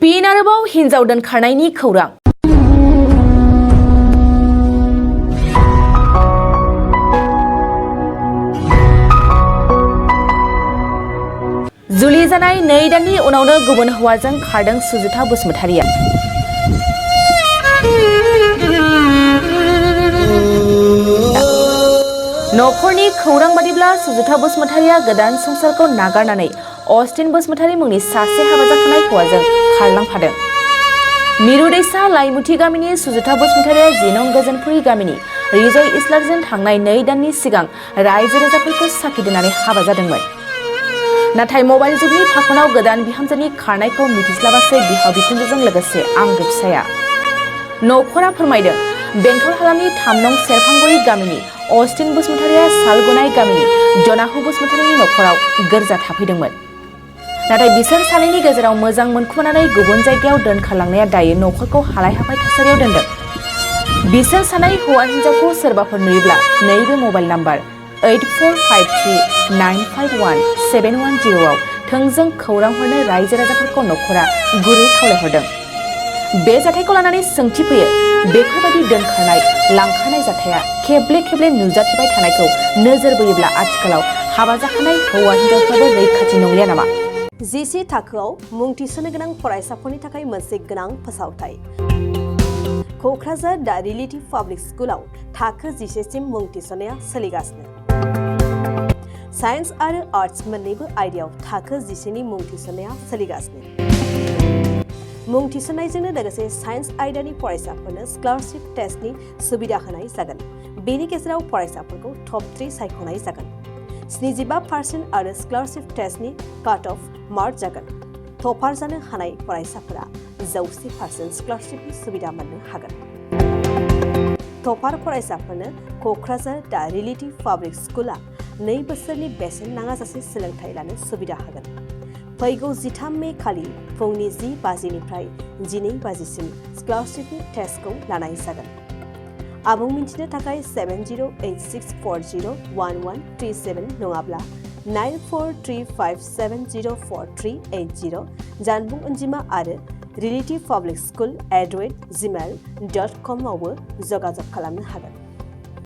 फिन आरोबाव हिन्जाव दोनखारनायनि खौरां। जुलि जानाय 2 दाननि उनावनो गुबुन हौवाजों खारदों सुजुथा बसुमतारिया। नखरनि खौरां बादिब्ला सुजुथा बसुमतारिया गोदान संसारखौ नागारनानै अस्टिन बसुमतारि मुंनि सासे हाबा जाखानाय हौवाजों खारलांफादों। मिरु दैसा लाइमुथि गामिनि सुजुथा बसुमतारिया 10 नं गोजोनपुरि गामिनि रिजय इस्लारजों थांनाय 2 दाननि सिगां रायजो राजाफोरखौ साखि दोननानै हाबा जादोंमोन। नाथाय मबाइल जुगनि फाखनाव गोदान बिहामजोनि खारनायखौ मिथिस्लाबासै बिहाव बिखुनजोजों लोगोसे आंगो फिसाया। नखरा फोरमायदों, बेंटल हालामनि 3 नं सेरफांगुरि गामिनि अस्टिन बसुमतारिया सालगनाय गामिनि जनाहु बसुमतारिनि नखराव गोरजा थाफैदोंमोन। नाथाय बिसोर सानैनि गेजेराव मोजां मोनखुमानानै गुबुन जायगायाव दोनखारलांनाया दायो नखरखौ हालाय-हाफाय थासारियाव दोनदों। बिसोर सानै हौवा हिन्जावखौ सोरबाफोर नुयोब्ला नैबे मबाइल नाम्बार 8453951710 आव थोंजों खौरां हरनो रायजो राजाफोरखौ नखरा गुरै खावलायहरदों। बे जाथायखौ लानानै सोंथि फैयो, बेफोरबायदि दोनखारनाय लांखारनाय जाथाया खेबले खेबले नुजाथिबाय थानायखौ नोजोर बोयोब्ला आथिखालाव हाबा जाखानाय हौवा हिन्जावफ्राबो रैखाथि नंलिया नामा? जिसे थाखोआव मुं थिसननो गोनां फरायसाफोरनि थाखाय मोनसे गोनां फोसावथाय। क'क्राझार दा रिलेटिभ पाब्लिक स्कुलाव थाखो 10 सिम मुं थिसननाया सोलिगासिनो। साइन्स आरो आर्ट्स मोन्नैबो आयदायाव थाखो 10 नि मुं थिसननाया सोलिगासिनो। मुं थिसननायजोंनो लोगोसे साइन्स आयदानि फरायसाफोरनो स्कलारशिप टेस्टनि सुबिदा होनाय जागोन। बेनि गेजेराव फरायसाफोरखौ टप 3 सायख'नाय जागोन। 75% आरो स्कलारशिप टेस्टनि काट अफ मार्क जागोन। टपार जानो हानाय फरायसाफोरा 100% स्कलारशिपनि सुबिदा मोननो हागोन। टपार फरायसाफोरनो क'क्राझार दा रिलेटिभ पाब्लिक स्कुला 2 बोसोरनि बेसेन नाङाजासे सोलोंथाइ लानो सुबिदा होगोन। फैगौ 13 मे खालि फुंनि 10 बाजिनिफ्राय 12 बाजिसिम स्कलारशिपनि टेस्टखौ लानाय जागोन। आबुं मिन्थिनो थाखाय 7086401137 नङाब्ला 9435704380 जानबुं अनजिमा आरो relativepublicschool@gmail.com आवबो जगाजग खालामनो हागोन।